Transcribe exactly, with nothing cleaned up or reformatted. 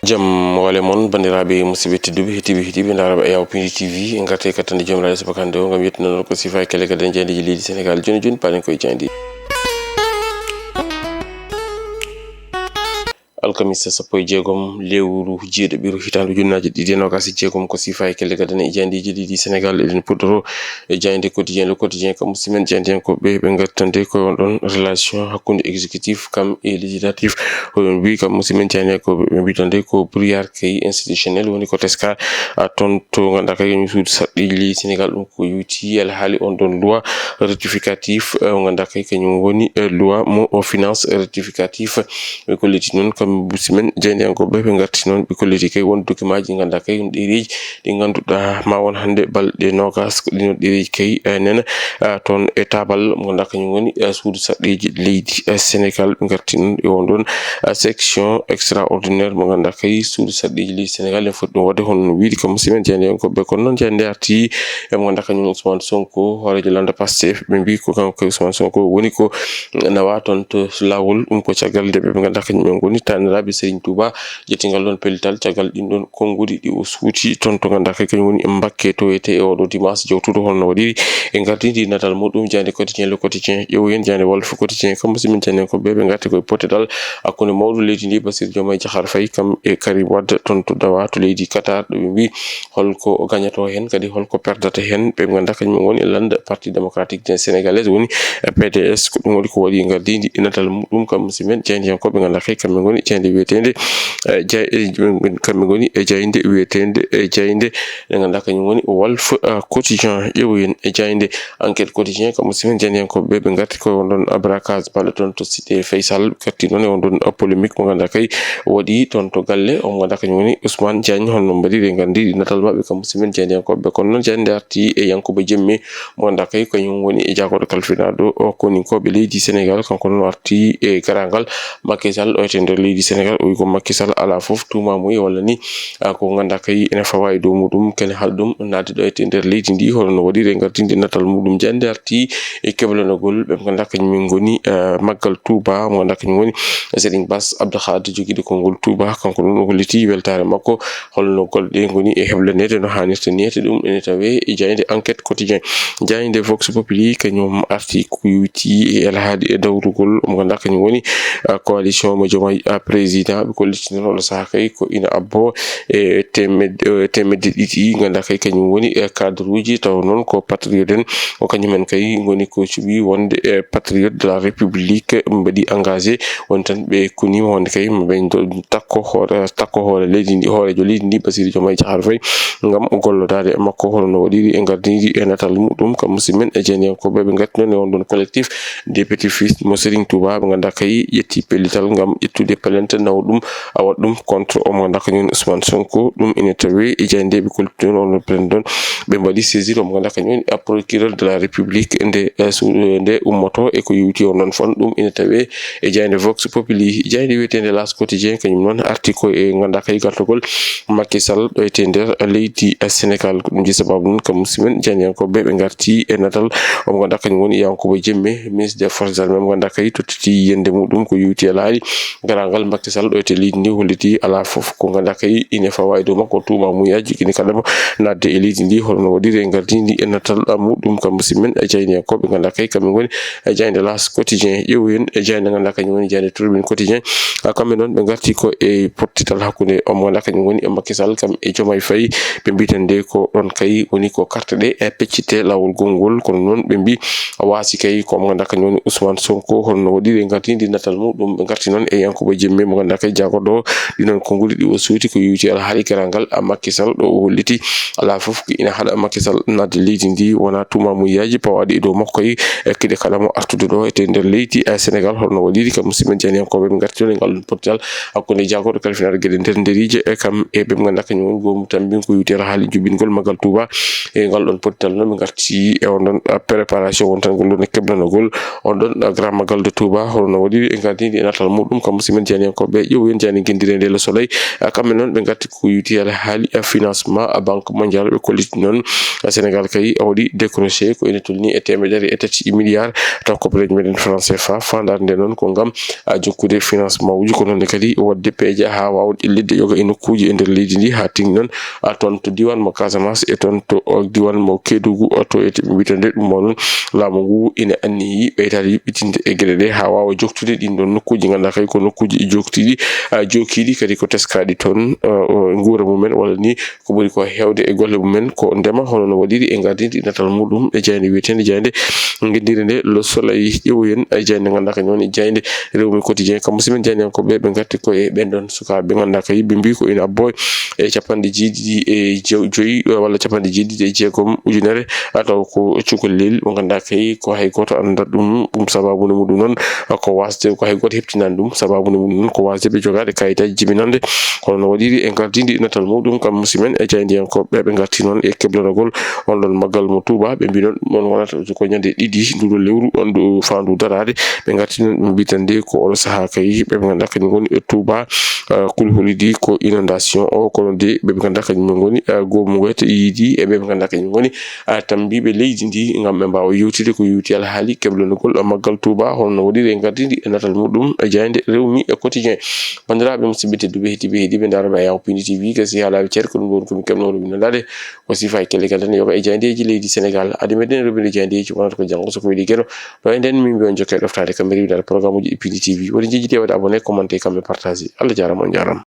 Jam wale mon, banndiraaɓe musidɓe tedduɓe, heɗiiɓe, heɗiiɓe ndaaraaɓe Ayaw Pindi T V, en ngartay kattande jomiraade subaka hannde o ngam yettinanol ko sifa e kelle gadane jaayndeeji leydi Senegaal. Jooni jooni, paaɗen koye jaaynde. Alkamisa sappo e jeegom lewru jeeɗiɗaɓiru hitaande ujunnaaje ɗiɗi e noogaas e jeegom, ko sifa e kelle gadane e jaayndeeji leydi Senegaal. Eɗen puɗɗoro e jaaynde Quotidien, Le Quotidien, kam musidɓe men jaayndiyankooɓe, ɓe ngartande ko on ɗon relation hakkunde exécutif kam e législatif. Oɗon mbi kam musidɓe men jaayndiyankooɓe, ɓe mbi tan de ko brouillard kay institutionnel woni ko teska, a, toon to ngannduɗaa kay kañum suudu sarɗiiji leydi Senegaal, ɗum ko yowti alhaali on ɗon loi rectificatif, eh, mo ngannduɗaa kay kañum woni, eh, loi mo o finance rectificatif. Ɓe kolliti noon kam musidɓe men jaayndiyankooɓe, ɓe ngarti noon, ɓe kolliti kay won document ji ngannduɗaa kay ɗum ɗereeji ɗi ngannduɗaa ma won hannde balɗe noogaas ko ɗiin ɗereeji kay, eh, nena, eh, toon e taabal mo ngannduɗaa kañum woni, eh, suudu sarɗiiji leydi, eh, Senegaal. Ɓe ngarti noon e on ɗon, eh, section extraordinaire mo ngannduɗaa kay suudu sarɗiiji leydi Senegaal en foti ɗum waɗde hono no wiide kam musidɓe men jaayndiyankooɓe. Kono noon jaaynde arti e mo ngannduɗaa kañum Ousmane Sonko, hooreejo lannda Pastef, ɓe mbi ko kanko kay Ousmane Sonko woni ko nawa toon to laawol. Ɗum ko caggal nde ɓe ngannduɗaa kañum en ngoni taaniraaɓe Serigne Touba, ƴettingal ɗon pellital caggal ɗin ɗon konnguɗi ɗi o suuti toon to ngannduɗaa kay kañum woni e Mbakke to wiyetee e oɗo dimanche jawtuɗo hono no waɗiri. E ngardiindi natal muɗum jaaynde Quotidien, Le Quotidien, ƴeewoyen jaaynde Walf Quotidien, kam musidɓe men jaayndiyankooɓe, ɓe ngarti koye pottital hakkunde mawɗo leydi ndi Bassirou Diomaye Diakhar Faye kam e Karim Wade toon to Doha to leydi Qatar, ɗo ɓe mbi holko gañatoo heen, kadi holko perdata heen. Ɓe ngannduɗaa kañum en ngoni e lannda Parti Démocratique des Sénégalais woni, eh, P D S. Ko ɗum waɗi ko waɗi ngardiindi e natal muɗum kam musidɓe men jaayndiyankooɓe, ngannduɗaa kay kamɓe ngoni jaaynde wiyeteende, eh, jay-, eh, kamɓe ngoni e jaaynde wiyeteende, eh, jaaynde nde ngannduɗaa kañum woni Walf, eh, Quotidien. Ƴeewoyen e jaaynde Enquête Quotidien kam musidɓe men jaayndiyankooɓe, ɓe ngarti koye on ɗon braquage baɗɗo toon to cité Faysal, ɓe ngarti noon e on ɗon polémique mo ngannduɗaa kay waɗi toon to galle o mo ngannduɗaa kañum woni Ousmane Diagne. Hono no mbaɗiri e ngardiindi natal maɓɓe kam musidɓe men jaayndiyankooɓe. Kono noon jaaynde arti e Yankuba Jemme mo ngannduɗaa kay kañum woni e jaagorɗo kalfinaaɗo o koninkooɓe leydi Senegaal, kanko noon arti e garagal Macky Sall ɗo e nder leydi Senegaal. O wi ko Macky Sall alaa fof tuuma mo e walla ni, ah, ko ngannduɗaa kay ene fawa e dow muɗum, kene haɗa ɗum naatde ɗo e nder leydi ndi. Hono no waɗiri e ngardiindi natal muɗum jaaynde arti e keblanogol ɓe ngannduɗaa kañum en ngoni, eh, Maggal Touba, mo ngannduɗaa kañum woni Serigne Bass Abdou Khadre jogiiɗo konngol Touba. Kanko noon o holliti weltaare makko holno golle ɗe ngoni e heblaneede no haanirta ni. Ete ɗum ene tawe e jaaynde Enquête Quotidien. Jaaynde Vox Populi kañum arti ko yowiti e alhaali e dawrugol mo ngannduɗaa kañum woni, ah, coalition mo Diomaye, ah, président. Ɓe kolliti noon oɗo sahaa kay ko ina abbo e temed-, eh, teemedde ɗiɗi, ngannduɗaa kay kañum woni e cadre uji, taw noon ko patriote en, ko kañum en kay ngoni ko cuɓi wonde e patriote de la République, mbaɗi engagé, woni tan ɓe kuniima wonde kay maɓe do-, takko hoore, takko hoore leydi ndi, hooreejo leydi ndi, Bassirou Diomaye Diakhar Faye, ngam gollodaade e makko hono no waɗiri e ngardiindi e natal muɗum kam musidɓe men e jaayndiyankooɓe. Ɓe ngarti noon e on ɗon collectif des petits-fils mo Serigne Touba, ɓe ngannduɗaa kay ƴetti pellital ngam ƴettude plainte nawa ɗum, a waɗa ɗum contre o mo ngannduɗaa kañum Ousmane Sonko. Ɗum ene tawe e jaaynde ɓe kolliti noon on ɗon plainte ɗon. Ɓe mbaɗi saisir o mo ngannduɗaa kañum woni procureur de la République nde, eh, su-, eh, nde ummoto e ko yowiti on ɗon fon. Ɗum ene tawe e jaaynde Vox Populi. Jaaynde wiyeteende L'As Quotidien kañum noon arti ko e ngannduɗaa kay gartugol Macky Sall ɗo e nder leydi Senegaal. Ko ɗum ji sababu noon kam musidɓe men jaayndiyankooɓe ɓe ngarti e natal o mo ngannduɗaa kañum woni Yankuba Jemme, ministre des Forces armées, mo ngannduɗaa kay tottiti yiyannde muɗum ko yowiti alhaali garagal Macky Sall ɗo e leydi ndi, holliti alaa fof ko ngannduɗaa kay ine fawa e dow makko tuuma muyaaji kini kala mo naatde e leydi ndi, hono no waɗiri e ngardiindi e natal muɗum kam musidɓe men e jaayndiyankooɓe ngannduɗaa kay kamɓe ngoni e jaaynde L'As Quotidien. Ƴeewoyen e jaaynde ngannduɗaa kañum woni jaaynde Tribune Quotidien. Ah, kamɓe noon ɓe ngarti ko e pottital hakkunde o mo ngannduɗaa kañum woni e Macky Sall kam e Diomaye Faye. Ɓe mbi tan de ko ɗon kay woni ko carte ɗe e peccite laawol gonngol, kono noon ɓe mbi waasi kay ko o mo ngannduɗaa kañum woni Ousmane Sonko, hono no waɗiri e ngardiindi natal muɗum. Ɓe ngarti noon e Yankuba Jemme mo ngannduɗaa kay jaagorɗo ɗi noon konnguli ɗi o suuti ko yowiti alhaali garagal a Macky Sall ɗo o holliti alaa fof ko ina haɗa Macky Sall naatde leydi ndi, wonaa tuuma muyaaji pawaaɗi e dow makko e, e kiɗe kala mo artude ɗo e nder leydi, e Senegaal. Hono no waɗiri kam musidɓe jaayndiyankooɓe, ɓe ngarti noon e ngal ɗon pottital hakkunde jaagorɗo kalfinaaɗo geɗe nder nderiije e kam e ɓe ngannduɗaa kañum woni goomu tammbin ko yowiti alhaali jibingol Maggal Touba. E ngal ɗon pottital noon ɓe ngarti e on ɗon, ah, préparation wontanngol ɗon e keblanogol on ɗon, ah, Grand Magal de Touba, hono no waɗiri e ngardiindi e natal muɗum kam musidɓe jaayndiyankooɓe. Ko ɓe ƴeewi en jani ngenndireede Le Soleil, kamɓe noon ɓe ngarti ko yowiti alhaali financement banque mondiale. Ɓe kolliti noon Sénégal kay o waɗi décroché ko ina tolni e teemedere e tati milliard taw koppareeji meɗen franc C F A. Faandaare nde noon ko ngam jokkude financement uji, ko noon ne kadi waɗde peeje haa waawa ƴellitde yoga e nokkuuji e nder leydi ndi, haa tigi noon toon to diiwaan mo Casamance e toon to diiwaan mo Kédougou, to e ɓe mbiyata nde ɗum o noon laamu ngu ina anniyi ɓeytaade yuɓɓitinde e geɗe ɗe haa waawa joktude ɗiin ɗoon nokkuuji, ngannduɗaa kay ko nokkuuji joktiiɗi, ah, jookiiɗi kadi ko teskaaɗi toon, ah, o nguura mumen walla ni ko ɓuri ko heewde e golle mumen ko ndema, hono no waɗiri e ngardiindi natal muɗum e jaaynde wiyeteende jaaynde ngenndiire nde Le Soleil. Ƴeewoyen e jaaynde ngannduɗaa kañum woni jaaynde Rewmi Quotidien, kam musidɓe jaayndiyankooɓe ɓe ngarti ko e ɓeen ɗoon sukaaɓe ɓe ngannduɗaa kay ɓe mbii ko ina abboo e capanɗe jeeɗiɗi e jew-, joyi walla capanɗe jeeɗiɗi e jeegom ujunere, taw ko cukalel mo ngannduɗaa kay ko hay gooto anndaa ɗum, ɗum sabaabu nde muɗum noon ko waasde, ko hay gooto heɓtinaani ɗum, sabaabu nde muɗum noon ko waasde ɓe jogaade kayitaaji jibinannde, hono no waɗiri e ngardiindi natal muɗum, kam musidɓe men e jaayndiyankooɓe ɓe ngarti noon e kebloragol on ɗon maggal mo Touba, ɓe mbii noon ɗum on wonata ko ñande ɗiɗi nduɗo lewru on ɗo faandu daraade, ɓe ngarti noon ɓe mbitande ko oɗo sahaa kay ɓe ɓe ngannduɗaa kañum ngoni e Touba, ah, kulhuli ɗi ko inondation o, kono de ɓe ɓe ngannduɗaa kañum ngoni, ah, goomu ngoyta yiidi e ɓe ɓe ngannduɗaa kañum ngoni, ah, tambiiɓe leydi ndi ngam ɓe mbaawa yewtide ko yowiti alhaali keblonogol maggal Touba, hono no waɗiri e ngardiindi e natal muɗum e jaaynde Rewmi e Quotidien. Banndiraaɓe musidɓe tedduɓe heɗiiɓe heɗiiɓe ndaarooɓe Ayaw Pindi T V, gasi haalaaɓe ceer ko ɗum ɗoon ko min keɓnoo ɗo min nanndaade. O sifa e kellegal tan yoga e jaayndeeji leydi Sénégal. Adi meɗen rewɓe nde jaayndeeji wonata ko janngo so ko weli geno. Ɗo e nden min mbiyon jokke ɗoftaade kamɓe rewindaade programme uji e Pindi T V. Woni jejjiti e waɗde abonné, commenté, kamɓe partagé. Allah jaaraama, on jaaraama.